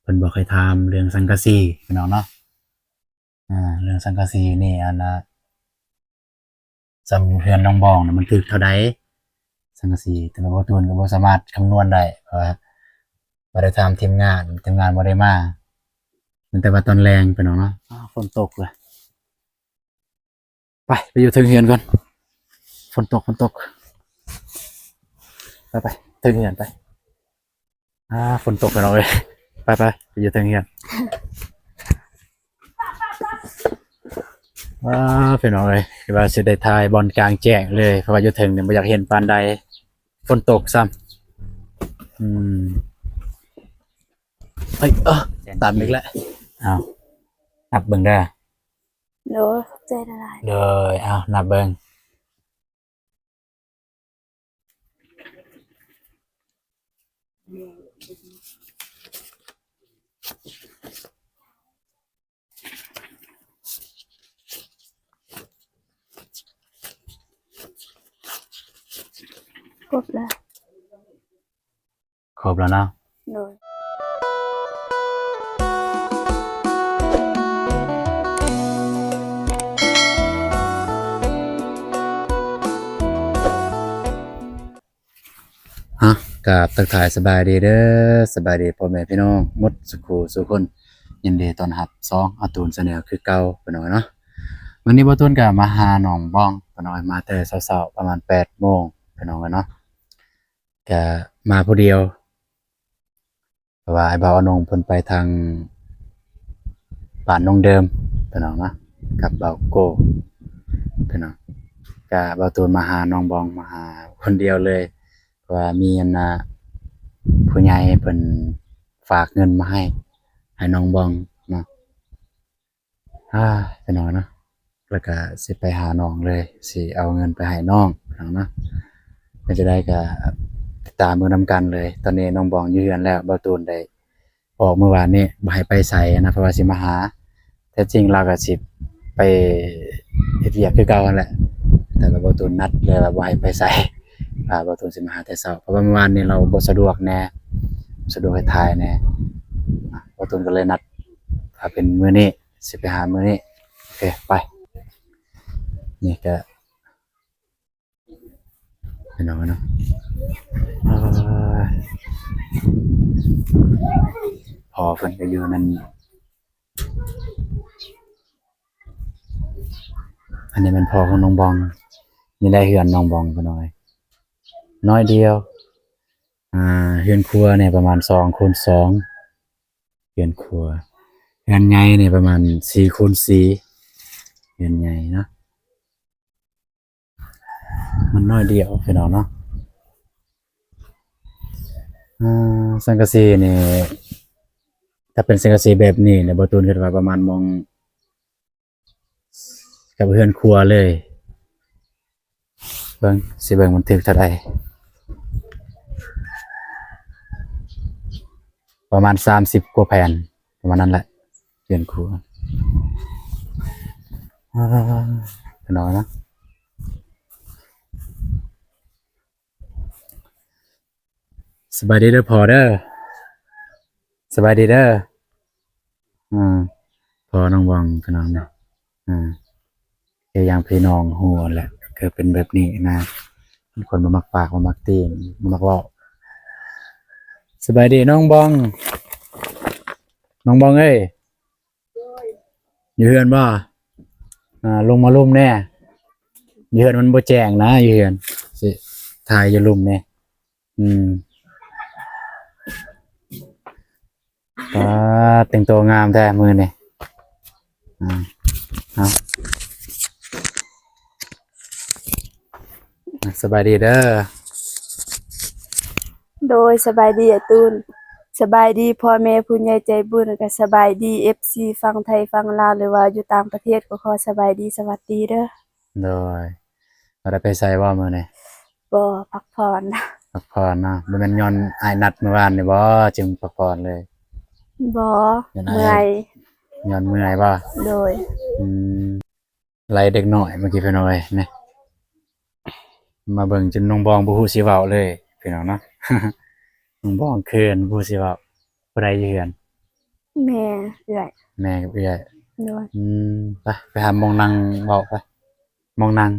ພິ່ນບໍ່ຄ່ອຍຖາມເລື່ອງສັງກະສີພີ່ນ້ອງເນາະ. ອ່າ ເລື່ອງສັງກະສີນີ້ ອັນນ່າ ສ່ຳເຮືອນນ້ອງບອງນະ ມັນຖືກເທົ່າໃດ ສັງກະສີ? ແຕ່ວ່າບໍ່ຕູນກໍບໍ່ສາມາດຄຳນວນໄດ້ ເພາະວ່າບໍ່ໄດ້ຖາມທີມງານ ທີມງານບໍ່ໄດ້ມາ ແຕ່ວ່າຕອນແລງພີ່ນ້ອງເນາະ. ອ້າວ ຝົນຕົກເລີຍ. ໄປ ໄປຢູ່ເທິງເຮືອນກ່ອນ ຝົນຕົກ ຝົນຕົກ. ໄປ ໄປ ເທິງເຮືອນໄປ. ອ່າ ຝົນຕົກແລ້ວເອີຍ. ໄປ ໄປ ໄປຢູ່ເທິງເຮືອນ. ອ້າ ພີ່ນ້ອງເອີຍ ຄືວ່າຊິໄດ້ຖ່າຍບ່ອນກາງແຈ້ງເລີຍ ເພາະວ່າຢູ່ເທິງນີ້ບໍ່ຢາກເຫັນປານໃດ ຝົນຕົກຊ້ຳ. ອືມ ເອີຍ ເອີ ຕຳອີກແລ້ວ. ເອົາ ນັບເບິ່ງເດີ. ໂດຍ ຂອບໃຈຫຼາຍໆ. ໂດຍ ເອົາ ນັບເບິ່ງ. ຄົບແລ້ວ. ຄົບແລ້ວເນາະ. ໂດຍ. ຮະ ກາບທັກທາຍສະບາຍດີເດີ ສະບາຍດີພໍ່ແມ່ພີ່ນ້ອງໝົດສູ່ຄູ່ສູ່ຄົນ. ຍິນດີຕ້ອນຮັບຊ່ອງອາຕູນແຊນແນວຄືເກົ່າພີ່ນ້ອງເນາະ. ມື້ນີ້ບ່າວຕູນກໍມາຫານ້ອງບອງພີ່ນ້ອງ ມາແຕ່ເຊົ້າໆ ປະມານແປດໂມງພີ່ນ້ອງເນາະ. ກະມາຜູ້ດຽວ ເພາະວ່າອ້າຍບ່າວອານົງເພິ່ນໄປທາງບ້ານໜອງເດີມພີ່ນ້ອງເນາະ ກັບບ່າວໂກ້ພີ່ນ້ອງ. ກະບ່າວຕູນມາຫານ້ອງບອງ ມາຫາຄົນດຽວເລີຍ ເພາະວ່າມີອັນນ່າ ຜູ້ໃຫຍ່ເພິ່ນຝາກເງິນມາໃຫ້ ໃຫ້ນ້ອງບອງເນາະ. ອ່າ ພີ່ນ້ອງເນາະ ແລ້ວກະຊິໄປຫານ້ອງເລີຍ ຊິເອົາເງິນໄປໃຫ້ນ້ອງພີ່ນ້ອງເນາະ. ເປັນຈັ່ງໃດກະຕິດຕາມເບິ່ງນຳກັນເລີຍ. ຕອນນີ້ນ້ອງບອງຢູ່ເຮືອນແລ້ວ ບ່າວຕູນໄດ້ອອກມື້ວານນີ້ ບໍ່ໃຫ້ໄປໃສນະ ເພາະວ່າຊິມາຫາ. ແທ້ຈິງລາວກະຊິໄປເຮັດວຽກຄືເກົ່າຫັ້ນແຫຼະ ແຕ່ວ່າບ່າວຕູນນັດແລ້ວວ່າບໍ່ໃຫ້ໄປໃສ ວ່າບ່າວຕູນຊິມາຫາແຕ່ເຊົ້າ ເພາະວ່າມື້ວານນີ້ລາວບໍ່ສະດວກແດ່ ສະດວກໃຫ້ຖ່າຍແດ່. ບ່າວຕູນກໍເລີຍນັດວ່າເປັນມື້ນີ້ ຊິໄປຫາມື້ນີ້. ໂອເຄ ໄປ. ນີ້ກະພີ່ນ້ອງເນາະ ພໍ່ເພິ່ນກໍຢູ່ນັ້ນ. ອັນນີ້ແມ່ນພໍ່ຂອງນ້ອງບອງ. ນີ້ແຫຼະເຮືອນນ້ອງບອງພີ່ນ້ອງເອີຍ ນ້ອຍດຽວ. ອ່າ ເຮືອນຄົວນີ້ປະມານສອງຄູນສອງ ເຮືອນຄົວ. ເຮືອນໃຫຍ່ນີ້ປະມານສີ່ຄູນສີ່ ເຮືອນໃຫຍ່ເນາະ. ມັນນ້ອຍດຽວພີ່ນ້ອງເນາະ. ອ່າ ສັງກະສີນີ້ ຖ້າເປັນສັງກະສີແບບນີ້ນະ ບ່າວຕູນຄິດວ່າປະມານໝ່ອງກັບເຮືອນຄົວເລີຍ. ເບິ່ງ ຊິເບິ່ງມັນຖືກເທົ່າໃດ ປະມານສາມສິບກວ່າແຜ່ນ ປະມານນັ້ນແຫຼະ ເຮືອນຄົວ. ອ່າ ພີ່ນ້ອງເນາະ. ສະບາຍດີເດີພໍ່ເດີ ສະບາຍດີເດີ. ອືມ ພໍ່ນ້ອງບອງພີ່ນ້ອງເນາະ. ອືມ ຄືຢ່າງພີ່ນ້ອງຮູ້ແຫຼະ ຄືເປັນແບບນີ້ນະ ເປັນຄົນບໍ່ມັກປາກ ບໍ່ມັກຕີງ ບໍ່ມັກເວົ້າ. ສະບາຍດີນ້ອງບອງ ນ້ອງບອງເອີຍ. ຢູ່ເຮືອນບໍ່? ອ່າ ລົງມາລຸ່ມແດ່ ຢູ່ເຮືອນມັນບໍ່ແຈ້ງນະ ຢູ່ເຮືອນ ຊິຖ່າຍຢູ່ລຸ່ມແດ່. ອືມ ປາ ແຕ່ງຕົວງາມແທ້ມື້ນີ້. ອ່າ ເອົາ ສະບາຍດີເດີ. ໂດຍ ສະບາຍດີອ້າຍຕູນ ສະບາຍດີພໍ່ແມ່ຜູ້ໃຫຍ່ໃຈບຸນ ແລະກະສະບາຍດີເອັຟຊີຝັ່ງໄທຝັ່ງລາວ ຫຼືວ່າຢູ່ຕ່າງປະເທດ ກໍຂໍສະບາຍດີສະຫວັດດີເດີ. ໂດຍ ບໍ່ໄດ້ໄປໃສບໍ່ມື້ນີ້? ບໍ່ ພັກຜ່ອນ. ພັກຜ່ອນເນາະ. ບໍ່ແມ່ນຍ້ອນອ້າຍນັດມື້ວານນີ້ບໍ່ ຈຶ່ງພັກຜ່ອນເລີຍ? ບໍ່ ຍ້ອນອ້າຍ ເມື່ອຍ. ຍ້ອນເມື່ອຍບໍ່? ໂດຍ. ອືມ ໄລ່ເດັກນ້ອຍເມື່ອກີ້ພີ່ນ້ອງເອີຍ ນີ້ ມາເບິ່ງຈົນນ້ອງບອງບໍ່ຮູ້ຊິເວົ້າເລີຍພີ່ນ້ອງເນາະ. ນ້ອງບອງເຂີນ ບໍ່ຮູ້ຊິເວົ້າ. ຜູ້ໃດຢູ່ເຮືອນ? ແມ່ເອື້ອຍ ແມ່ກັບເອື້ອຍ ໂດຍ ອືມ ໄປ ໄປຫາໝ່ອງນັ່ງເວົ້າໄປ ໝ່ອງນັ່ງ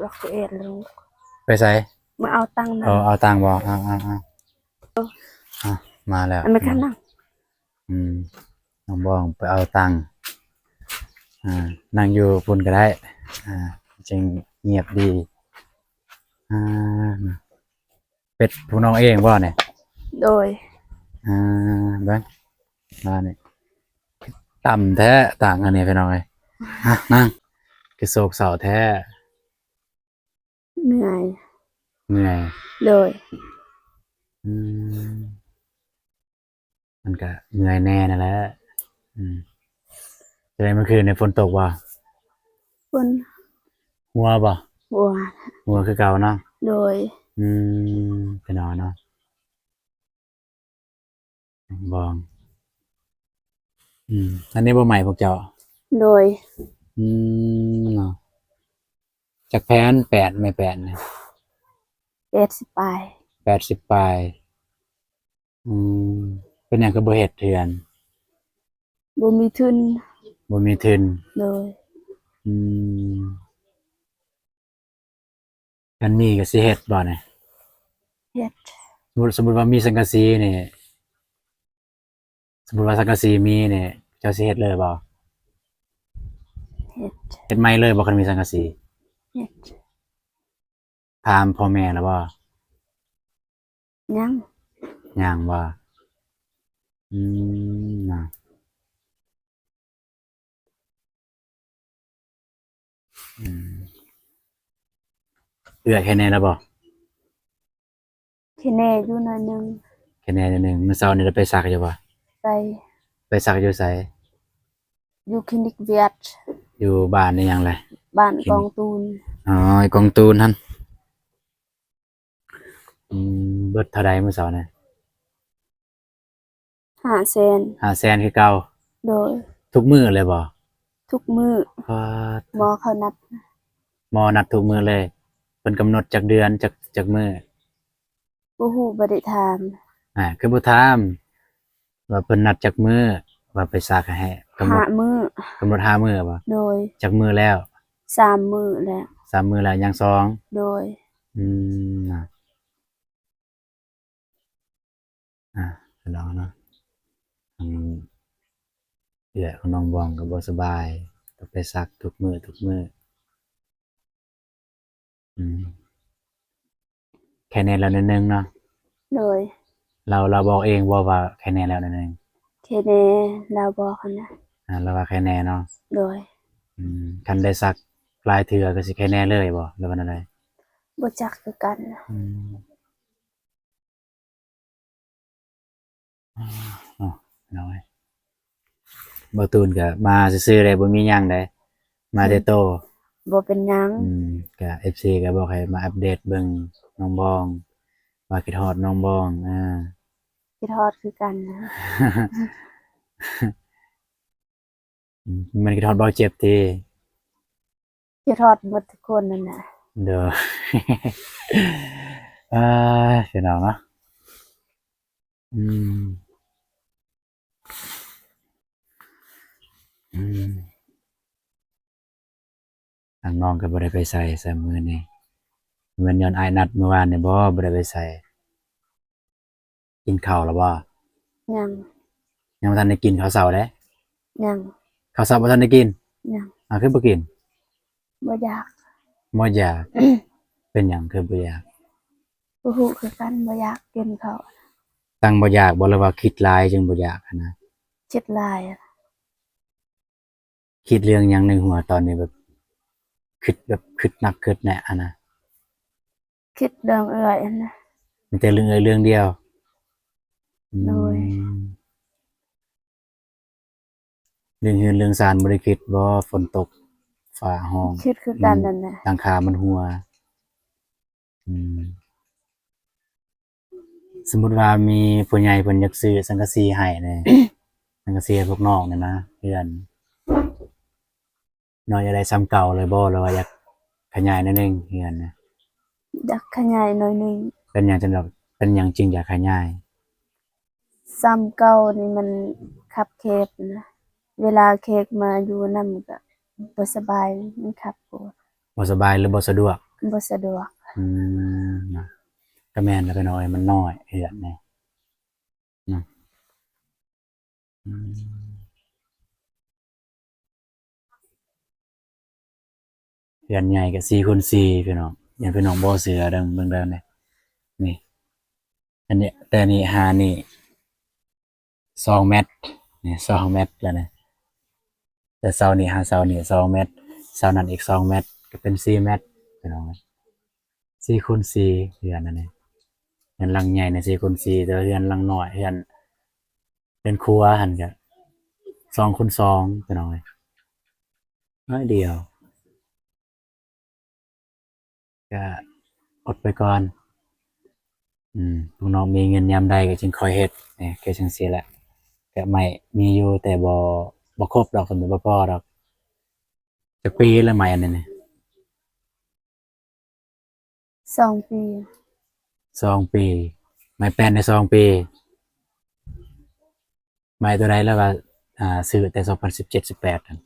ລັອກເອດລົງ ໄປໃສ? ມາເອົາຕັງ ເອີ ເອົາຕັງບໍ່? ເອົາ ເອົາ ເອົາ ເອົາ ມາແລ້ວ ອັນນັ້ນກໍນັ່ງ ອືມ ນ້ອງບອງໄປເອົາຕັງ ອ່າ ນັ່ງຢູ່ພຸ້ນກໍໄດ້ ອ່າ ຈຶ່ງງຽບດີ ອ່າ ເປັດພວກນ້ອງເອງບໍ່ນີ້? ໂດຍ ອ່າ ເບິ່ງ ມານີ້ ຕ່ຳແທ້ ຕ່າງອັນນີ້ພີ່ນ້ອງເອີຍ ຮະ ນັ່ງ ຄືໂສກເສົ້າແທ້? ເມື່ອຍ ເມື່ອຍ ໂດຍ ອືມ ມັນກະເມື່ອຍແດ່ນັ້ນແຫຼະ ອືມ ຈັ່ງໃດ ມື້ຄືນນີ້ຝົນຕົກບໍ່? ຝົນ ຫົວບໍ່? ຫົວ ຫົວຄືເກົ່າເນາະ ໂດຍ ອືມ ພີ່ນ້ອງເນາະ ບອງ ອືມ ອັນນີ້ບໍ່ໃໝ່ພວກເຈົ້າ? ໂດຍ ອືມ ເນາະ ຈັກແຜ່ນ ແປດ ແມ່ແປດນີ້? ແປດສິບປາຍ ແປດສິບປາຍ ອືມ ເປັນຫຍັງຄືບໍ່ເຮັດເຮືອນ? ບໍ່ມີທຶນ ບໍ່ມີທຶນ ໂດຍ ອືມ ຄັນມີກໍຊິເຮັດບໍ່ນີ້? ເຮັດ ສົມມຸດ ສົມມຸດວ່າມີສັງກະສີນີ້ ສົມມຸດວ່າສັງກະສີມີນີ້ ເຈົ້າຊິເຮັດເລີຍບໍ່? ເຮັດ ເຮັດໃໝ່ເລີຍບໍ່ ຄັນມີສັງກະສີ? ເຮັດ ຖາມພໍ່ແມ່ແລ້ວບໍ່? ຍັງ ຍັງບໍ່? ອືມ ນະ ອືມ ເອື້ອຍແຄ່ແນ່ແລ້ວບໍ່? ແຄ່ແນ່ຢູ່ໜ້ອຍໜຶ່ງ ແຄ່ແນ່ໜ້ອຍໜຶ່ງ ມື້ເຊົ້ານີ້ໄດ້ໄປສັກຢູ່ບໍ່? ໄປ ໄປສັກຢູ່ໃສ? ຢູ່ຄລີນິກວຽດ ຢູ່ບ້ານອີ່ຫຍັງແຫຼະ? ບ້ານກອງຕູນ ອໍ ກອງຕູນຫັ້ນ ອືມ ເບິດເທົ່າໃດມື້ເຊົ້ານີ້? ຫ້າແສນ ຫ້າແສນຄືເກົ່າ ໂດຍ ທຸກມື້ເລີຍບໍ່? ທຸກມື້ ປາດ ໝໍເຂົານັດ ໝໍນັດທຸກມື້ເລີຍ ເພິ່ນກຳນົດຈັກເດືອນ ຈັກ ຈັກມື້? ບໍ່ຮູ້ ບໍ່ໄດ້ຖາມ ອ່າ ຄືບໍ່ຖາມ ວ່າເພິ່ນນັດຈັກມື້ ວ່າໄປສັກໃຫ້ ກຳນົດຫ້າມື້ ກຳນົດຫ້າມື້ບໍ່? ໂດຍ ຈັກມື້ແລ້ວ? ສາມມື້ແລ້ວ ສາມມື້ແລ້ວ ຍັງສອງ ໂດຍ ອືມ ນະ ອ່າ ພີ່ນ້ອງເນາະ ອືມ ເອື້ອຍຂອງນ້ອງບອງກໍບໍ່ສະບາຍ ຕ້ອງໄປສັກທຸກມື້ ທຸກມື້ ອືມ ແຄ່ແນ່ແລ້ວໜ້ອຍໜຶ່ງເນາະ ໂດຍ ລາວ ລາວບອກເອງບໍ່ວ່າແຄ່ແນ່ແລ້ວໜ້ອຍໜຶ່ງ? ແຄ່ແນ່ ລາວບອກຫັ້ນນະ ອ່າ ລາວວ່າແຄ່ແນ່ເນາະ ໂດຍ ອືມ ຄັນໄດ້ສັກຫຼາຍເທື່ອກໍຊິແຄ່ແນ່ເລີຍບໍ່ ຫຼືວ່າແນວໃດ? ບໍ່ຈັກຄືກັນ ອືມ. ອ້າວ ເນາະ ພີ່ນ້ອງເອີຍ ບ່າວຕູນກໍມາຊື່ໆເດ້ ບໍ່ມີຫຍັງເດ້ ມາແຕ່ໂຕ ບໍ່ເປັນຫຍັງ ອືມ ກະເອັຟຊີກໍບອກໃຫ້ມາອັບເດດເບິ່ງນ້ອງບອງ ວ່າຄິດຮອດນ້ອງບອງ ອ່າ ຄິດຮອດຄືກັນ ອືມ ແມ່ນຄິດຮອດບ່າວເຈັບຕິ? ຄິດຮອດໝົດທຸກຄົນນັ້ນນະ ໂດຍ ເອີ ພີ່ນ້ອງເນາະ ອືມ ອືມ ທາງນ້ອງກໍບໍ່ໄດ້ໄປໃສ ສາມມື້ນີ້ ແມ່ນຍ້ອນອ້າຍນັດມື້ວານນີ້ບໍ່ ບໍ່ໄດ້ໄປໃສ? ກິນເຂົ້າແລ້ວບໍ່? ຍັງ ຍັງບໍ່ທັນໄດ້ກິນເຂົ້າເຊົ້າເດ້? ຍັງ ເຂົ້າເຊົ້າບໍ່ທັນໄດ້ກິນ? ຍັງ ອ້າວ ຄືບໍ່ກິນ? ບໍ່ຢາກ ບໍ່ຢາກ ເປັນຫຍັງຄືບໍ່ຢາກ? ບໍ່ຮູ້ຄືກັນ ບໍ່ຢາກກິນເຂົ້າ ຕັ້ງບໍ່ຢາກບໍ່ ຫຼືວ່າຄິດຫຼາຍຈຶ່ງບໍ່ຢາກຫັ້ນນະ? ຄິດຫຼາຍ ຄິດເລື່ອງຫຍັງໃນຫົວຕອນນີ້ ແບບຄິດ ແບບຄິດໜັກຄິດແໜ້ຫັ້ນນະ? ຄິດເລື່ອງເອື້ອຍຫັ້ນນະ ມີແຕ່ເລື່ອງເອື້ອຍເລື່ອງດຽວ ອືມ ໂດຍ ເລື່ອງເຮືອນເລື່ອງຊານບໍ່ໄດ້ຄິດບໍ່? ຝົນຕົກ ຟ້າຮ້ອງ ຄິດຄືກັນນັ້ນນະ ຫຼັງຄາມັນຮົ່ວ ອືມ ສົມມຸດວ່າມີຜູ້ໃຫຍ່ເພິ່ນຢາກຊື້ສັງກະສີໃຫ້ນີ້ ສັງກະສີໃຫ້ພວກນ້ອງນີ້ນະ ເຮືອນ ນ້ອງຢາກໄດ້ສ່ຳເກົ່າເລີຍບໍ່ ຫຼືວ່າຢາກຂະຫຍາຍໜ້ອຍໜຶ່ງເຮືອນນະ? ຢາກຂະຫຍາຍໜ້ອຍໜຶ່ງ ເປັນຫຍັງຈັ່ງ ເປັນຫຍັງຈຶ່ງຢາກຂະຫຍາຍ? ສ່ຳເກົ່ານີ້ມັນຂ ຄັບແຄບນະ ເວລາແຂກມາຢູ່ນຳກໍບໍ່ສະບາຍ ມັນຄັບໂພດ. ບໍ່ສະບາຍ ຫຼືບໍ່ສະດວກ? ບໍ່ສະດວກ. ອືມ ນະ ກໍແມ່ນແຫຼະພີ່ນ້ອງເອີຍ ມັນນ້ອຍເຮືອນນີ້ນະ. ອືມ ເຮືອນໃຫຍ່ກໍສີ່ຄູນສີ່ພີ່ນ້ອງ ຢ້ານພີ່ນ້ອງບໍ່ເຊື່ອເດີ ເບິ່ງເດີນີ້ ນີ້ ອັນນີ້ ແຕ່ນີ້ຫານີ້ສອງແມັດ ນີ້ສອງແມັດແລ້ວນີ້ ແຕ່ເສົານີ້ຫາເສົານີ້ສອງແມັດ ເສົານັ້ນອີກສອງແມັດ ກໍເປັນສີ່ແມັດພີ່ນ້ອງ. ສີ່ຄູນສີ່ເຮືອນອັນນີ້ ເຮືອນຫຼັງໃຫຍ່ນະສີ່ຄູນສີ່ ແຕ່ວ່າເຮືອນຫຼັງນ້ອຍ ເຮືອນ ເຮືອນຄົວຫັ້ນກະສອງຄູນສອງພີ່ນ້ອງເອີຍ ນ້ອຍດຽວ ກະອົດໄປກ່ອນ. ອືມ ພວກນ້ອງມີເງິນຍາມໃດກໍຈຶ່ງຄ່ອຍເຮັດ ນີ້ ຄືຈັ່ງຊີ້ແຫຼະ ກະໄມ້ມີຢູ່ ແຕ່ບໍ່ ບໍ່ຄົບດອກ ສົມມຸດບໍ່ພໍດອກ. ຈັກປີແລ້ວໄມ້ອັນນີ້ນີ້? ສອງປີ. ສອງປີ ໄມ້ແປ້ນໄດ້ສອງປີ. ໄມ້ຕົວໃດລະວ່າ ອ່າ ຊື້ແຕ່ສອງພັນສິບເຈັດ ສິບແປດຫັ້ນ?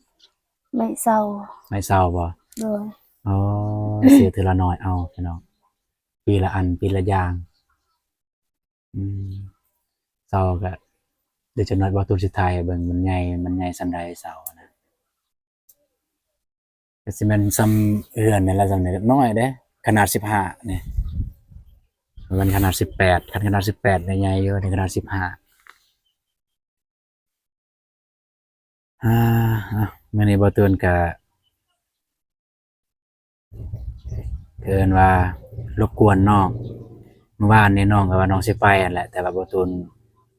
ໄມ້ເຊົາ. ໄມ້ເຊົາບໍ່? ໂດຍ. ອໍ ຊື້ເທື່ອລະໜ້ອຍເອົາພີ່ນ້ອງ ປີລະອັນ ປີລະຢ່າງ. ອືມ ເສົາກະ ດຽວຈັກໜ້ອຍບໍ່ຕູນຊິຖ່າຍໃຫ້ເບິ່ງ ມັນໃຫຍ່ ມັນໃຫຍ່ສ່ຳໃດເສົານະ. ກໍຊິແມ່ນສ່ຳເຮືອນນີ້ລະ ສ່ຳນີ້ນ້ອຍເດ້ ຂະໜາດສິບຫ້ານີ້ ມັນຂະໜາດສິບແປດ ຄັນຂະໜາດສິບແປດນີ້ໃຫຍ່ຢູ່ ນີ້ຂະໜາດສິບຫ້າ. ອ່າ ມື້ນີ້ບ່າວຕູນກະ ເອີ້ນວ່າລົບກວນນ້ອງ ມື້ວານນີ້ນ້ອງກໍວ່ານ້ອງຊິໄປຫັ້ນແຫຼະ ແຕ່ວ່າບ່າວຕູນ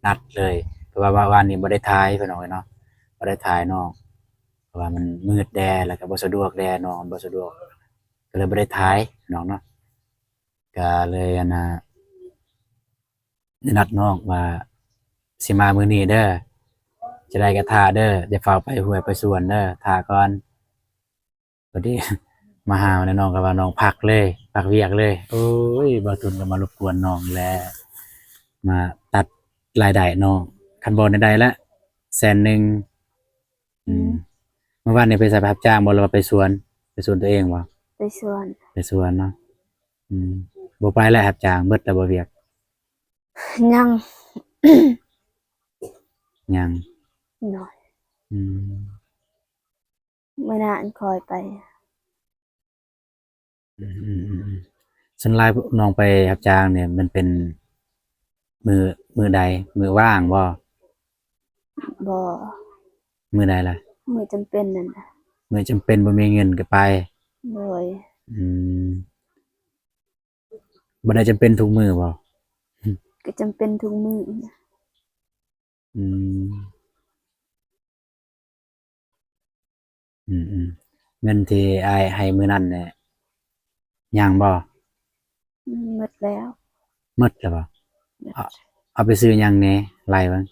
ນັດເລີຍ ເພາະວ່າວານນີ້ບໍ່ໄດ້ຖ່າຍພີ່ນ້ອງເອີຍເນາະ ບໍ່ໄດ້ຖ່າຍນ້ອງ ເພາະວ່າມັນມືດແດ່ ແລ້ວກໍບໍ່ສະດວກແດ່ ນ້ອງບໍ່ສະດວກ ກໍເລີຍບໍ່ໄດ້ຖ່າຍນ້ອງເນາະ ກໍເລີຍ ອັນນ່າ ໄດ້ນັດນ້ອງວ່າຊິມາມື້ນີ້ເດີ ຈະໄດ້ກໍຖ້າເດີ ຢ່າຟ້າວໄປຫ້ວຍໄປສວນເດີ ຖ້າກ່ອນ. ພໍດີມາຫາແລ້ວ ນ້ອງກໍວ່ານ້ອງພັກເລີຍ ພັກວຽກເລີຍ. ໂອ້ຍ ບ່າວຕູນກໍມາລົບກວນນ້ອງແລ້ວ ມາຕັດລາຍໄດ້ນ້ອງ. ຄັນບໍ່ໄດ້ລະແສນໜຶ່ງ. ອືມ ອືມ ມື້ວານນີ້ໄປໃສ ໄປຮັບຈ້າງບໍ່ ຫຼືວ່າໄປສວນ? ໄປສວນຕົວເອງບໍ່? ໄປສວນ. ໄປສວນເນາະ. ອືມ ບໍ່ໄປແລ້ວ ຮັບຈ້າງເບິດແລ້ວບໍ່ວຽກ? ຍັງ. ຍັງ. ໂດຍ. ອືມ ມື້ໜ້າອັນຄ່ອຍໄປ. ອືມໆໆ ສ່ວນຫຼາຍນ້ອງໄປຮັບຈ້າງນີ້ ມັນເປັນມື້ ມື້ໃດ? ມື້ວ່າງບໍ່? ບໍ່. ມື້ໃດລະ? ມື້ຈຳເປັນນັ້ນ. ມື້ຈຳເປັນບໍ່ມີເງິນກໍໄປ. ໂດຍ. ອືມ ບໍ່ໄດ້ຈຳເປັນທຸກມື້ບໍ່? ກໍຈຳເປັນທຸກມື້. ອືມ ອືມໆ ເງິນທີ່ອ້າຍໃຫ້ມື້ນັ້ນແຫຼະ ຍັງບໍ່? ໝົດແລ້ວ. ໝົດແລ້ວບໍ່? ໝົດ. ເອົາ ເອົາໄປຊື້ຫຍັງແດ່? ໄລ່ເບິ່ງ.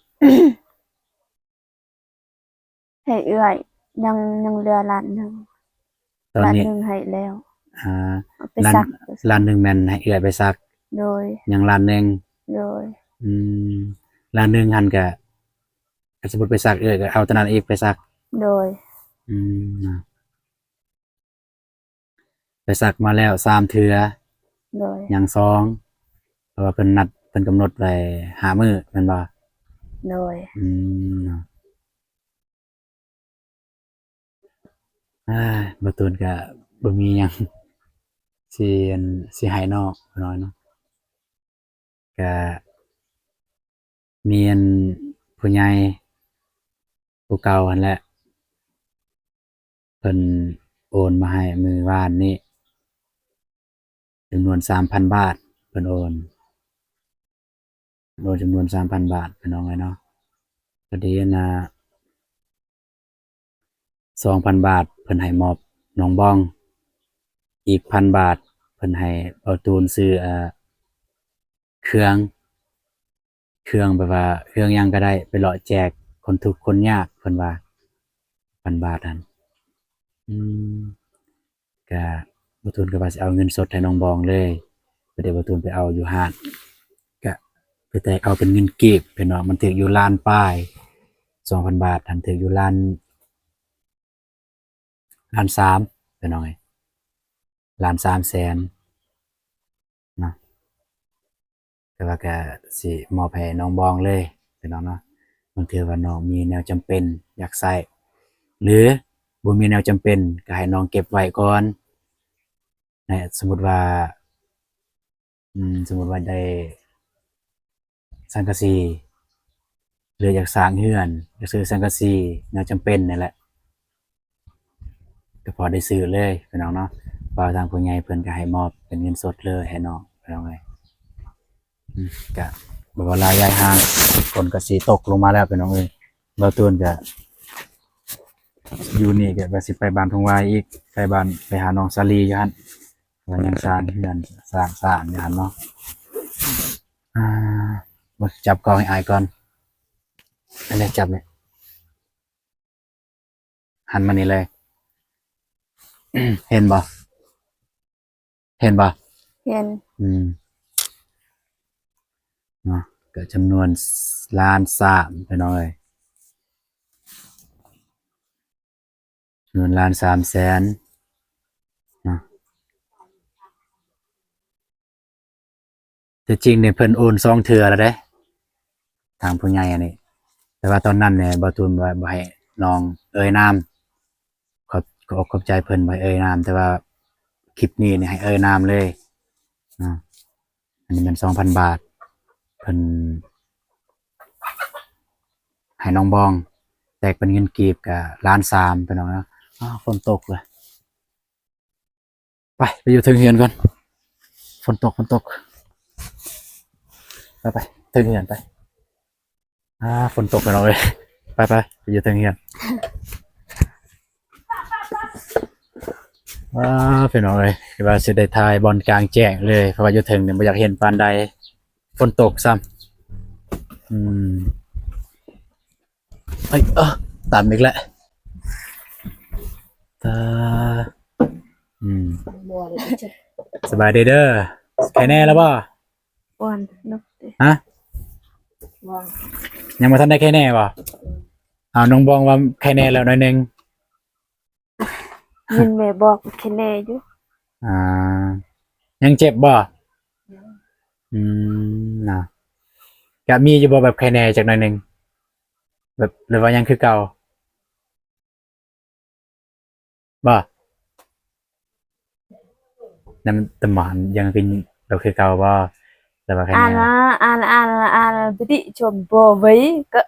ໃຫ້ເອື້ອຍ ຍັງ ຍັງເຫຼືອລ້ານໜຶ່ງ. ຕອນນີ້ ລ້ານໜຶ່ງໃຫ້ແລ້ວ. ອ່າ ເອົາໄປ ລ້ານ ສັກ. ລ້ານໜຶ່ງແມ່ນໃຫ້ເອື້ອຍໄປສັກ. ໂດຍ. ຍັງລ້ານໜຶ່ງ. ໂດຍ. ອືມ ລ້ານໜຶ່ງຫັ້ນກະ ຄັນສົມມຸດໄປສັກ ເອື້ອຍກໍເອົາຕົວນັ້ນອີກໄປສັກ. ໂດຍ. ອືມ ໄປສັກມາແລ້ວສາມເທື່ອ. ໂດຍ. ຍັງສອງ ເພາະວ່າເພິ່ນນັດ ເພິ່ນກຳນົດໄວ້ຫ້າມື້ແມ່ນບໍ່? ໂດຍ. ອືມ ເນາະ. ອ້າຍ ບ່າວຕູນກະບໍ່ມີຫຍັງຊິ ອັນ ຊິໃຫ້ນ້ອງນ້ອຍເນາະ. ກະມີອັນຜູ້ໃຫຍ່ຜູ້ເກົ່າຫັ້ນແຫຼະ ເພິ່ນໂອນມາໃຫ້ມື້ວານນີ້ ຈຳນວນສາມພັນບາດ ເພິ່ນໂອນ ໂອນຈຳນວນສາມພັນບາດ ພີ່ນ້ອງເອີຍເນາະ. ພໍດີນະ ສອງພັນບາດ ເພິ່ນໃຫ້ມອບນ້ອງບອງ, ອີກພັນບາດ ເພິ່ນໃຫ້ບ່າວຕູນຊື້ ເອີ ເຄື່ອງ ເຄື່ອງແບບວ່າເຄື່ອງຫຍັງກໍໄດ້ ໄປເລາະແຈກຄົນທຸກຄົນຍາກ ເພິ່ນວ່າ ພັນບາດຫັ້ນ. ອືມ ກະບ່າວຕູນກໍວ່າຊິເອົາເງິນສົດໃຫ້ນ້ອງບອງເລີຍ, ແຕ່ບ່າວຕູນໄປເອົາຢູ່ຮ້ານ ກະໄປແຕກເອົາເປັນເງິນກີບ ພີ່ນ້ອງ, ມັນຖືກຢູ່ລ້ານປາຍ. ສ ສອງພັນບາດຫັ້ນຖືກຢູ່ລ້ານ ລ້ານສາມ ພີ່ນ້ອງເອີຍ ລ້ານສາມແສນເນາະ. ແຕ່ວ່າກະຊິມອບໃຫ້ນ້ອງບອງເລີຍ ພີ່ນ້ອງເນາະ. ບາງເທື່ອວ່ານ້ອງມີແນວຈຳເປັນຢາກໃຊ້ ຫຼືບໍ່ມີແນວຈຳເປັນ ກະໃຫ້ນ້ອງເກັບໄວ້ກ່ອນ ແລະ ສົມມຸດວ່າ ອືມ ສົມມຸດວ່າໄດ້ສັງກະສີ ຫຼືຢາກສ້າງເຮືອນ ຢາກຊື້ສັງກະສີ ແນວຈຳເປັນນີ້ແຫຼະ ກໍພໍໄດ້ຊື້ເລີຍ ພີ່ນ້ອງເນາະ. ເພາະວ່າທາງຜູ້ໃຫຍ່ເພິ່ນກໍໃຫ້ມອບເປັນເງິນສົດເລີຍໃຫ້ນ້ອງ ພີ່ນ້ອງເອີຍ. ອືມ ກະບໍ່ວ່າຫຼາຍຢາຍຫ່າງ ຝົນກໍຊິຕົກລົງມາແລ້ວ ພີ່ນ້ອງເອີຍ. ບ່າວຕູນກໍຢູ່ນີ້ ກໍວ່າຊິໄປບ້ານທົ່ງວາຍອີກ ໄປບ້ານ ໄປຫານ້ອງສາລີຢູ່ຫັ້ນ ວ່າຍັງສ້າງເຮືອນ ສ້າງສານຢູ່ຫັ້ນເນາະ. ອ່າ ມາຈັບກ້ອງໃຫ້ອ້າຍກ່ອນ ອັນນີ້ຈັບນີ້ ຫັນມານີ້ເລີຍ ເຫັນບໍ່? ເຫັນບໍ່? ເຫັນ. ອືມ ເນາະ ກໍຈຳນວນລ້ານສາມ ພີ່ນ້ອງເອີຍ ເງິນລ້ານສາມແສນເນາະ. ແຕ່ຈິງນີ້ເພິ່ນໂອນສອງເທື່ອແລ້ວເດ້ ທາງຜູ້ໃຫຍ່ອັນນີ້ ແຕ່ວ່າຕອນນັ້ນນີ້ ບ່າວຕູນວ່າບໍ່ໃຫ້ນ້ອງເອີ່ຍນາມ ຂອບ ຂອບອົກຂອບໃຈເພິ່ນ ບໍ່ໃຫ້ເອີ່ຍນາມ ແຕ່ວ່າຄລິບນີ້ນີ້ໃຫ້ເອີ່ຍນາມເລີຍເນາະ. ອັນນີ້ແມ່ນສອງພັນບາດ ເພິ່ນໃຫ້ນ້ອງບອງ ແຕກເປັນເງິນກີບກະລ້ານສາມ ພີ່ນ້ອງເນາະ. ອ້າວ ຝົນຕົກເລີຍ ໄປ ໄປຢູ່ເທິງເຮືອນກ່ອນ ຝົນຕົກ ຝົນຕົກ ໄປ ໄປເທິງເຮືອນໄປ. ອ່າ ຝົນຕົກ ພີ່ນ້ອງເອີຍ ໄປ ໄປ ໄປຢູ່ເທິງເຮືອນ. ອ່າ ພີ່ນ້ອງເອີຍ ຄືວ່າຊິໄດ້ຖ່າຍບ່ອນກາງແຈ້ງເລີຍ ເພາະວ່າຢູ່ເທິງນີ້ບໍ່ຢາກເຫັນປານໃດ ຝົນຕົກຊ້ຳ. ອືມ ເອີຍ ເອີ ຕຳອີກແລ້ວ ຕາ ອືມ ສະບາຍດີເດີ ໄຄແນ່ແລ້ວບໍ່? ອ່ອນ ນົກຕິ ຮະ? ຍັງບໍ່ທັນໄດ້ໄຄແນ່ບໍ່? ເອົາ ນ້ອງບອງວ່າໄຄແນ່ແລ້ວໜ້ອຍໜຶ່ງ ຍິນແມ່ບອກໄຄແນ່ຢູ່. ອ່າ ຍັງເຈັບບໍ່? ອືມ ນະ ກະມີຢູ່ບໍ່ແບບໄຄແນ່ຈັກໜ້ອຍໜຶ່ງ ແບບ ຫຼືວ່າຍັງຄືເກົ່າ? ບໍ່ ນ້ຳຕາໝອນຍັງເປັນ ແບບຄືເກົ່າບໍ່ ຫຼືວ່າໄຄແນ່? ອາລະ ອາລະ ອາລະ ອາລະ ບິຕິຊົມບໍ່ໄວກະ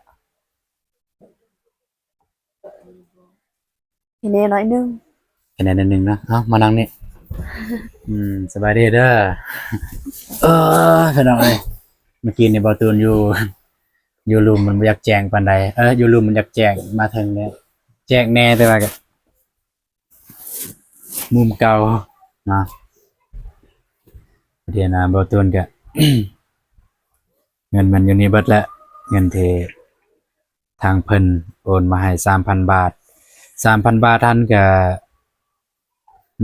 ໄຄແນ່ໜ້ອຍໜຶ່ງ ໄຄແນ່ໜ້ອຍໜຶ່ງເນາະ. ເອົາ ມານັ່ງນີ້ ອືມ ສະບາຍດີເດີ. ເອີ ພີ່ນ້ອງເອີຍ ເມື່ອກີ້ນີ້ບ່າວຕູນຢູ່ ຢູ່ລຸ່ມມັນບໍ່ຢາກແຈ້ງປານໃດ ເອີ ຢູ່ລຸ່ມມັນຢາກແຈ້ງ ມາເທິງນີ້ແຈ້ງແດ່ ແຕ່ວ່າກະມຸມເກົ່າເນາະ. ດຽວນະ ບ່າວຕູນກະ ເງິນມັນຢູ່ນີ້ເບິດແຫຼະ ເງິນທີ່ທາງເພິ່ນໂອນມາໃຫ້ສາມພັນບາດ ສາມພັນບາດຫັ້ນກະ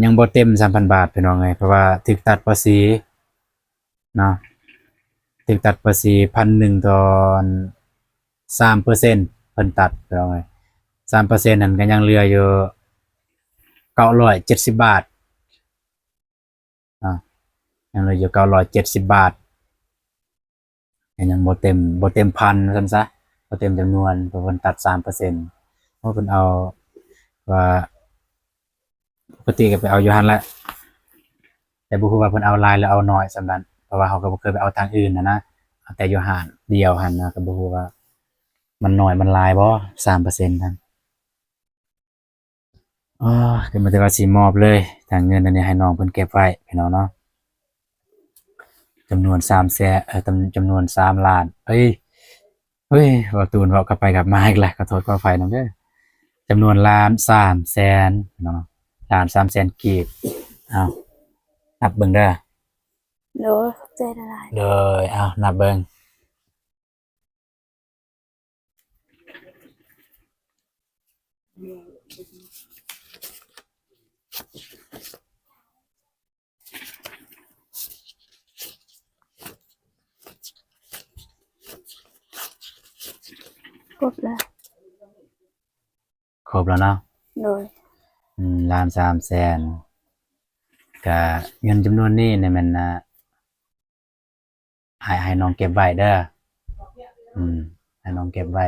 ຍັງບໍ່ເຕັມສາມພັນບາດ ພີ່ນ້ອງເອີຍ ເພາະວ່າຖືກຕັດພາສີ ເນາະ ຖືກຕັດພາສີພັນໜຶ່ງ ຕອນສາມເປີເຊັນ ເພິ່ນຕັດ ພີ່ນ້ອງເອີຍ ສາມເປີເຊັນນັ້ນກໍຍັງເຫຼືອຢູ່ເກົ້າຮ້ອຍເຈັດສິບບາດເນາະ ຍັງເຫຼືອຢູ່ເກົ້າຮ້ອຍເຈັດສິບບາດ ກໍຍັງບໍ່ເຕັມ ບໍ່ເຕັມພັນວ່າຊັ້ນຊະ ບໍ່ເຕັມຈຳນວນ ເພາະເພິ່ນຕັດສາມເປີເຊັນ ເພາະເພິ່ນເອົາວ່າ ປົກກະຕິກໍໄປເອົາຢູ່ຫັ້ນແຫຼະ ແຕ່ບໍ່ຮູ້ວ່າເພິ່ນເອົາຫຼາຍ ຫຼື ເອົາໜ້ອຍສ່ຳນັ້ນ ເພາະວ່າເຮົາກໍບໍ່ເຄີຍໄປເອົາທາງອື່ນຫັ້ນນະ ເອົາແຕ່ຢູ່ຮ້ານດຽວຫັ້ນນະ ກໍບໍ່ຮູ້ວ່າມັນໜ້ອຍມັນຫຼາຍບໍ່ ສາມເປີເຊັນຫັ້ນ. ອໍ ກໍມີແຕ່ວ່າຊິມອບເລີຍ ທາງເງິນອັນນີ້ໃຫ້ນ້ອງເພິ່ນເກັບໄວ້ ພີ່ນ້ອງເນາະ ຈຳນວນສາມແສນ ເອີ ຈຳ ຈຳນວນສາມລ້ານ ເອີຍ ເອີຍ ເວົ້າຕູນເວົ້າກັບໄປກັບມາອີກແລ້ວ ຂໍໂທດຂໍອະໄພນຳເດີ ຈຳນວນລ້ານສາມແສນເນາະ ລ້ານສາມແສນກີບ. ເອົາ ນັບເບິ່ງເດີ. ໂດຍ ຂອບໃຈຫຼາຍໆ. ໂດຍ ເອົາ ນັບເບິ່ງ. ຄົບແລ້ວ. ຄົບແລ້ວເນາະ? ໂດຍ. ອືມ ລ້ານສາມແສນ ກະເງິນຈຳນວນນີ້ນີ້ແມ່ນ ອ່າ ໃຫ້ ໃຫ້ນ້ອງເກັບໄວ້ເດີ. ອືມ ໃຫ້ນ້ອງເກັບໄວ້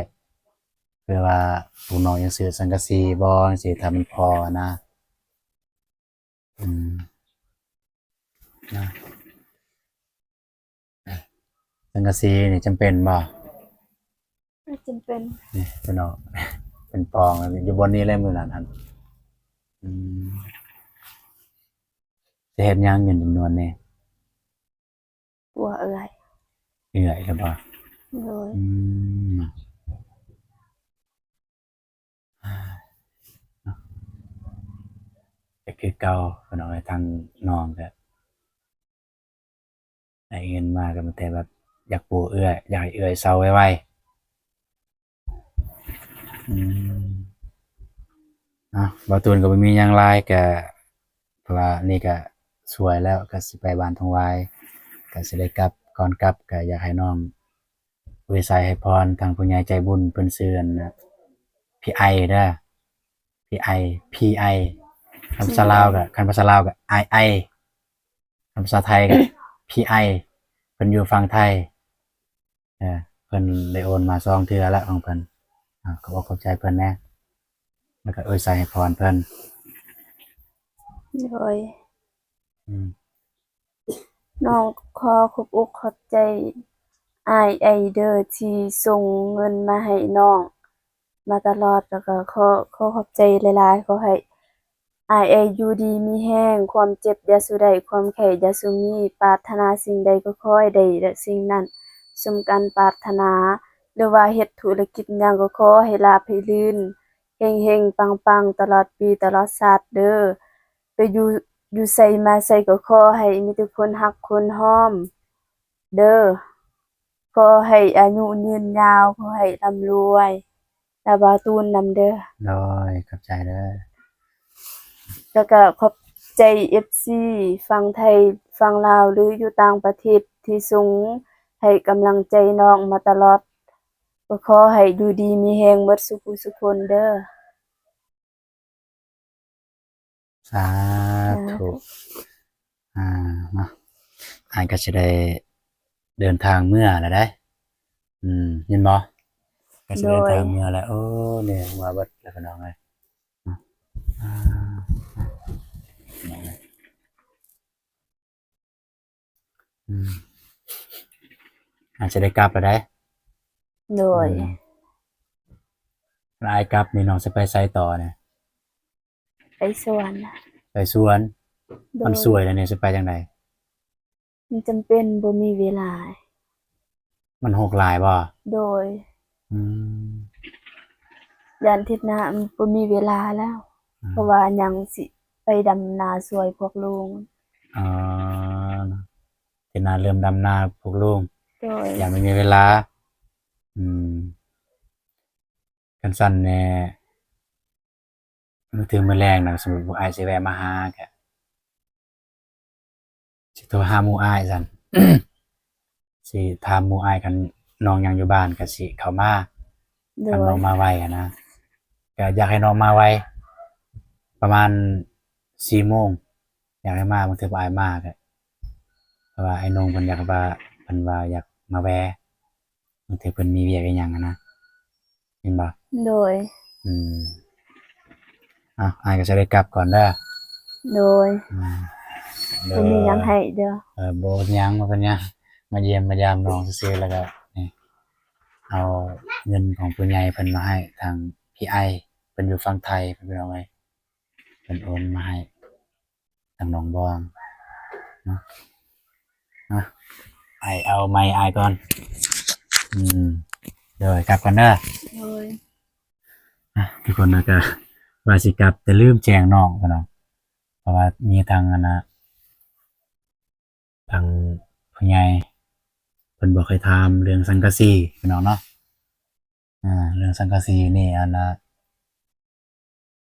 ເພື່ອວ່າພວກນ້ອງຍັງຊື້ສັງກະສີບໍ່ ຈັ່ງຊີ້ ຖ້າມັນພໍນະ. ອືມ ນະ ສັງກະສີນີ້ຈຳເປັນບໍ່? ບໍ່ຈຳເປັນ. ນີ້ເພິ່ນເອົາເປັນປອງຢູ່ບ່ອນນີ້ແຫຼະມື້ນັ້ນຫັ້ນ. ອືມ ຈະເຮັດຫຍັງເງິນຈຳນວນນີ້? ປົວເອື້ອຍ. ເອື້ອຍແລ້ວບໍ່? ໂດຍ. ອືມ ກະຄືເກົ່າພີ່ນ້ອງເອີຍ ທາງນ້ອງກະໄດ້ເງິນມາກະມີແຕ່ແບບຢາກປົວເອື້ອຍ ຢາກໃຫ້ເອື້ອຍເຊົາໄວໆ. ອືມ ເນາະ ບ່າວຕູນກະບໍ່ມີຫຍັງຫຼາຍ ກະ ເພາະວ່ານີ້ກະສວຍແລ້ວ ກະຊິໄປບ້ານທົ່ງຫວາຍ ກະຊິໄດ້ກັບ. ກ່ອນກັບກະຢາກໃຫ້ນ້ອງອວຍໄຊໃຫ້ພອນທາງຜູ້ໃຫຍ່ໃຈບຸນ ເພິ່ນຊື່ອັນ ພີ່ໄອເດີ ພີ່ໄອ ພີ່ໄອ ຄັນພາສາລາວກະ ຄັນພາສາລາວກະອ້າຍໄອ ຄັນພາສາໄທກະ ພີ່ໄອ ເພິ່ນຢູ່ຝັ່ງໄທ. ເອີ ເພິ່ນໄດ້ໂອນມາສອງເທື່ອແລ້ວຂອງເພິ່ນ. ອາ ຂອບອົກຂອບໃຈເພິ່ນແດ່ ແລ້ວກະອວຍໄຊໃຫ້ພອນເພິ່ນ. ໂດຍ. ອືມ ນ້ອງຂໍຂອບອົກຂອບໃຈອ້າຍໄອເດີ ທີ່ສົ່ງເງິນມາໃຫ້ນ້ອງມາຕະຫຼອດ ແລ້ວກະຂໍ ຂໍຂອບໃຈຫຼາຍໆ. ຂໍໃຫ້ອ້າຍໄອຢູ່ດີມີແຮງ ຄວາມເຈັບຢ່າສູ່ໄດ້ ຄວາມໄຂ້ຢ່າສູ່ມີ ປາດຖະໜາສິ່ງໃດກໍຂໍໃຫ້ໄດ້ສິ່ງນັ້ນສົມການປາດຖະໜາ ຫຼືວ່າເຮັດທຸລະກິດຫຍັງກໍຂໍໃຫ້ລາບໃຫ້ລື່ນ ເຮັງໆ ປັງໆ ຕະຫຼອດປີຕະຫຼອດຊາດເດີ. ໄປຢູ່ ຢູ່ໃສມາໃສກໍຂໍໃຫ້ມີແຕ່ຄົນຮັກຄົນຫອມເດີ. ຂໍໃຫ້ອາຍຸຍືນຍາວ ຂໍໃຫ້ລ່ຳລວຍ ແລະ ບ່າວຕູນນຳເດີ. ໂດຍ ຂອບໃຈເດີ. ແລ້ວກະຂອບໃຈເອັຟຊີຝັ່ງໄທ ຝັ່ງລາວ ຫຼືຢູ່ຕ່າງປະເທດທີ່ສົ່ງໃຫ້ກຳລັງໃຈນ້ອງມາຕະຫຼອດ ກໍຂໍໃຫ້ຢູ່ດີມີແຮງໝົດສູ່ຜູ້ສູ່ຄົນເດີ. ສາທຸ. ອາ ເນາະ ອ້າຍກະຊິໄດ້ເດີນທາງເມືອແລ້ວໃດ໋. ອືມ ເຫັນບໍ່? ກະຊິເດີນທາງເມືອແລ້ວ. ໂອ້ ເມື່ອຍຫົວເບິດແລ້ວພີ່ນ້ອງເອີຍ. ອາ ອືມ ອາດຈະໄດ້ກັບແລ້ວໃດ໋. ໂດຍ. ອືມ ແລ້ວອ້າຍກັບນີ້ນ້ອງຊິໄປໃສຕໍ່ນີ້? ໄປສວນ. ໄປສວນ? ໂດຍ. ມັນສວຍແລ້ວນີ້ຊິໄປຈັ່ງໃດ? ມັນຈຳເປັນ ບໍ່ມີເວລາ. ມັນຮົກຫຼາຍບໍ່? ໂດຍ. ອືມ ຢ້ານທິດໜ້າມັນບໍ່ມີເວລາແລ້ວ ອືມ ເພາະວ່າຍັງຊິໄປດຳນາຊ່ວຍພວກລຸງ. ອໍ ທິດໜ້າເລີ່ມດຳນາພວກລຸງ. ໂດຍ. ຢ້ານບໍ່ມີເວລາ. ອືມ ຄັນຊັ້ນແນ່ ມື້ຖືມື້ແລງນະ ສົມມຸດພວກອ້າຍຊິແວ່ມາຫາ ກະຊິໂທຫາໝູ່ອ້າຍຊັ້ນ ຊິຖາມໝູ່ອ້າຍ ຄັນນ້ອງຍັງຢູ່ບ້ານກະຊິເຂົ້າມາ. ໂດຍ. ຄັນນ້ອງມາໄວຫັ້ນນະ ກະຢາກໃຫ້ນ້ອງມາໄວ ປະມານສີ່ໂມງ ຢາກໃຫ້ມາ. ບາງເທື່ອບໍ່ອາຍມາກະ ເພາະວ່າອ້າຍນົງເພິ່ນຢາກວ່າ ເພິ່ນວ່າຢາກມາແວ່ ບາງເທື່ອເພິ່ນມີວຽກອີ່ຫຍັງຫັ້ນນະ ແມ່ນບໍ່? ໂດຍ. ອືມ ເອົ້າ ອ້າຍກໍຈະໄດ້ກັບກ່ອນເດີ. ໂດຍ. ອືມ ບໍ່ມີຫຍັງໃຫ້ເດີ. ເອີ ບໍ່ເປັນຫຍັງ ບໍ່ເປັນຫຍັງ ມາຢ້ຽມມາຢາມນ້ອງຊື່ໆ ແລ້ວກໍນີ້ ເອົາເງິນຂອງຜູ້ໃຫຍ່ເພິ່ນມາໃຫ້ ທາງພີ່ໄອ ເພິ່ນຢູ່ຝັ່ງໄທ ເພິ່ນເອົາໄວ້ ເພິ່ນໂອນມາໃຫ້ ທາງໜອງບອງເນາະ. ອ່ະ ອ້າຍເອົາໄມ້ອ້າຍກ່ອນ. ອືມ ໂດຍ ກັບກ່ອນເດີ. ໂດຍ. ອ່ະ ທຸກຄົນນະ ກະວ່າຊິກັບ ແຕ່ລືມແຈ້ງນ້ອງ ເພາະວ່າມີທາງອັນນະ ທາງຜູ້ໃຫຍ່ເພິ່ນບອກໃຫ້ຖາມເລື່ອງສັງກະສີ ພີ່ນ້ອງເນາະ. ອ່າ ເລື່ອງສັງກະສີນີ້ ອັນນະ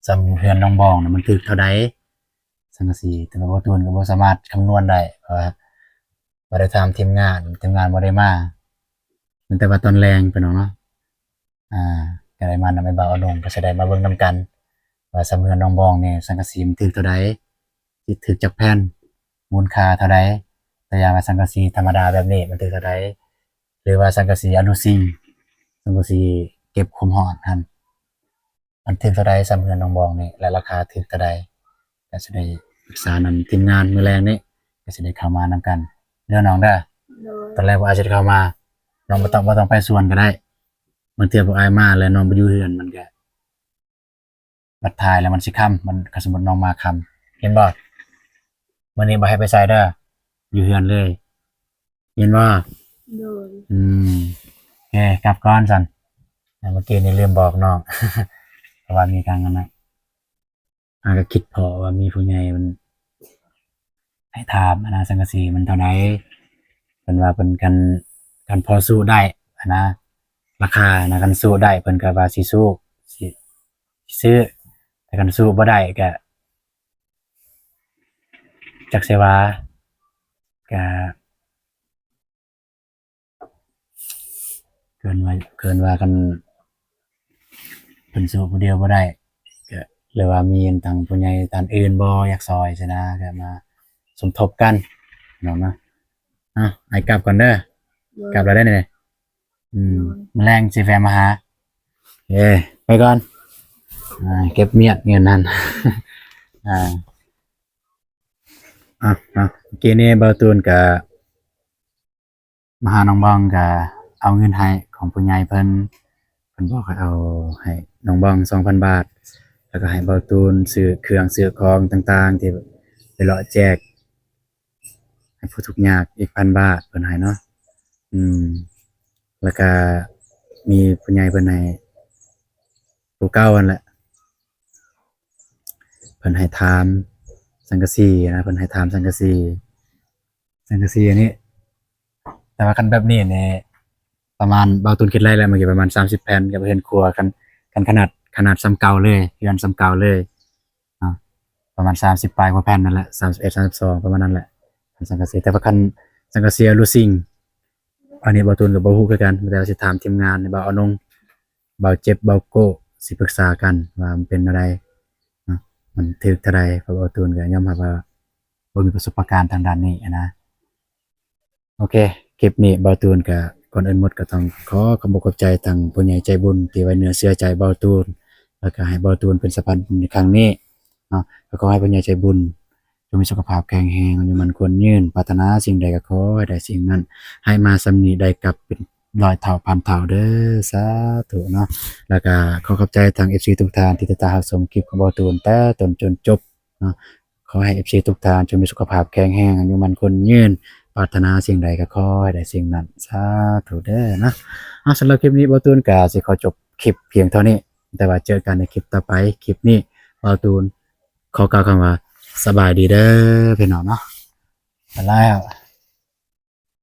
ສ່ຳເຮືອນໜອງບອງນະ ມັນຖືກເທົ່າໃດ ສັງກະສີ? ແຕ່ວ່າບໍ່ ຕວນກໍບໍ່ສາມາດຄຳນວນໄດ້ ເພາະວ່າບໍ່ໄດ້ຖາມທີມງານ ທີມງານບໍ່ໄດ້ມາ ແຕ່ວ່າຕອນແລງ ພີ່ນ້ອງເນາະ. ອ່າ ກໍໄດ້ມານຳອ້າຍບ່າວອານົງ ກໍຊິໄດ້ມາເບິ່ງນຳກັນວ່າ ຊຳເຮືອນນ້ອງບອງນີ້ ສັງກະສີມັນຖືກເທົ່າໃດ ຖືກຈັກແຜ່ນ ມູນຄ່າເທົ່າໃດ. ຕົວຢ່າງວ່າສັງກະສີທຳມະດາແບບນີ້ມັນຖືກເທົ່າໃດ ຫຼືວ່າສັງກະສີອະລູຊິງ ສັງກະສີເກັບຄວາມຮ້ອນຫັ້ນ ມັນຖືກເທົ່າໃດ ຊຳເຮືອນນ້ອງບອງນີ້ ແລະ ລາຄາຖືກເທົ່າໃດ ກໍຊິໄດ້ປຶກສານຳທີມງານມື້ແລງນີ້ ກໍຊິໄດ້ເຂົ້າມານຳກັນເດີນ້ອງເດີ. ໂດຍ ຕອນແລກພວກອ້າຍຊິໄດ້ເຂົ້າມາ ນ້ອງບໍ່ຕ້ອງ ບໍ່ຕ້ອງໄປສວນກໍໄດ້. ບາງເທື່ອພວກອ້າຍມາແລ້ວນ້ອງບໍ່ຢູ່ເຮືອນ ມັນກໍ ບັດທ້າຍແລ້ວມັນຊິຄ່ຳ ມັນ ຄັນສົມມຸດນ້ອງມາຄ່ຳ ເຫັນບໍ່? ມື້ນີ້ບໍ່ໃຫ້ໄປໃສເດີ ຢູ່ເຮືອນເລີຍ ເຫັນບໍ່? ໂດຍ ອືມ ໂອເຄ ກັບກ່ອນຊັ້ນ. ເມື່ອກີ້ນີ້ລືມບອກນ້ອງ ເພາະວ່າມີທາງອັນນັ້ນ ອາ ກໍຄິດພໍ້ວ່າມີຜູ້ໃຫຍ່ເພິ່ນໃຫ້ຖາມຫັ້ນນະ ສັງກະສີມັນເທົ່າໃດ ເພິ່ນວ່າເພິ່ນ ຄັນ ຄັນພໍສູ້ໄດ້ຫັ້ນນະ ລາຄານະ ຄັນສູ້ໄດ້ເພິ່ນກໍວ່າຊິສູ້ ຊິ ຊິຊື້ ແຕ່ຄັນສູ້ບໍ່ໄດ້ກໍ ຈັກຊິວ່າ ກະເກີນວ່າ ເກີນວ່າ ຄັນເພິ່ນສູ້ຜູ້ດຽວບໍ່ໄດ້ ກະ ຫຼືວ່າມີທາງຜູ້ໃຫຍ່ທ່ານອື່ນບໍ່ ຢາກຊ່ອຍຊີ້ນະ ກະມາສົມທົບກັນເນາະ. ເອົາ ອ້າຍກັບກ່ອນເດີ ໂດຍ ກັບແລ້ວເດ້ນີ້. ອືມ ໂດຍ ມື້ແລງຊິແວ່ມາຫາ. ເອີ ໄປກ່ອນ ອ່າ ເກັບມຽດເງິນນັ້ນ ອ່າ ອ່ະ ເນາະ ເມື່ອກີ້ນີ້ບ່າວຕູນກະມາຫານ້ອງບອງ ກະເອົາເງິນໃຫ້ຂອງຜູ້ໃຫຍ່ເພິ່ນ ເພິ່ນບອກໃຫ້ເອົາໃຫ້ນ້ອງບອງສອງພັນບາດ ແລ້ວກໍໃຫ້ບ່າວຕູນຊື້ເຄື່ອງຊື້ຂອງຕ່າງໆ ທີ່ໄປເລາະແຈກ ໃຫ້ຜູ້ທຸກຍາກອີກພັນບາດ ເພິ່ນໃຫ້ເນາະ. ອືມ ແລ້ວກະມີຜູ້ໃຫຍ່ເພິ່ນໃຫ້ ຜູ້ເກົ່າຫັ້ນແຫຼະ ເພິ່ນໃຫ້ຖາມສັງກະສີນະ ເພິ່ນໃຫ້ຖາມສັງກະສີ ສັງກະສີອັນນີ້ ແຕ່ວ່າຄັນແບບນີ້ນີ້ ປະມານ ບ່າວຕູນຄິດໄລ່ແລ້ວ ເມື່ອກີ້ປະມານສາມສິບແຜ່ນ ກັບເຮືອນຄົວ ຄັນ ຄັນຂະໜາດ ຂະໜາດສ່ຳເກົ່າເລີຍ ເຮືອນສ່ຳເກົ່າເລີຍ ເນາະ ປະມານສາມສິບປາຍກວ່າແຜ່ນນັ້ນແຫຼະ ສາມສິບເອັດ ສາມສິບສອງ ປະມານນັ້ນແຫຼະ ຄັນສັງກະສີ. ແຕ່ວ່າຄັນສັງກະສີອະລູຊິງ ອັນນີ້ບ່າວຕູນກໍບໍ່ຮູ້ຄືກັນ ແຕ່ວ່າຊິຖາມທີມງານ ບ່າວອານົງ ບ່າວເຈັບ ບ່າວໂກ້ ຊິປຶກສາກັນວ່າມັນເປັນແນວໃດເນາະ ມັນຖືກເທົ່າໃດ ເພາະບ່າວຕູນກໍຍອມຮັບວ່າບໍ່ມີປະສົບປະການທາງດ້ານນີ້ຫັ້ນນະ. ໂອເຄ ຄລິບນີ້ບ່າວຕູນກະ ກ່ອນອື່ນໝົດກໍຕ້ອງຂໍຂອບອົກຂອບໃຈທາງຜູ້ໃຫຍ່ໃຈບຸນທີ່ໄວ້ເນື້ອເຊື່ອໃຈບ່າວຕູນ ແລ້ວກໍໃຫ້ບ່າວຕູນເປັນສະພານບຸນໃນຄັ້ງນີ້ເນາະ. ກໍຂໍໃຫ້ຜູ້ໃຫຍ່ໃຈບຸນຈົ່ງມີສຸຂະພາບແຂງແຮງ ອາຍຸໝັ້ນຂວັນຍືນ ປາດຖະໜາສິ່ງໃດກໍຂໍໃຫ້ໄດ້ສິ່ງນັ້ນ ໃຫ້ມາສ່ຳນີ້ໄດ້ກັບເປັນຮ້ອຍເທົ່າພັນເທົ່າເດີ ສາທຸເນາະ. ແລ້ວກໍຂໍຂອບໃຈທາງເອັຟຊີທຸກທ່ານທີ່ຕິດຕາມຮັບຊົມຄລິບຂອງບ່າວຕູນແຕ່ຕົ້ນຈົນຈົບເນາະ. ຂໍໃຫ້ເອັຟຊີທຸກທ່ານຈົ່ງມີສຸຂະພາບແຂງແຮງ ອາຍຸໝັ້ນຂວັນຍືນ ປາດຖະໜາສິ່ງໃດກໍຂໍໃຫ້ໄດ້ສິ່ງນັ້ນ ສາທຸເດີເນາະ. ເອົາ ສຳລັບຄລິບນີ້ບ່າວຕູນກໍຊິຂໍຈົບຄລິບພຽງເທົ່ານີ້ ແຕ່ວ່າເຈີກັນໃນຄລິບຕໍ່ໄປ. ຄລິບນີ້ບ່າວຕູນຂໍກ່າວຄຳວ່າສະບາຍດີເດີພີ່ນ້ອງເນາະ. ໄປແລ້ວ.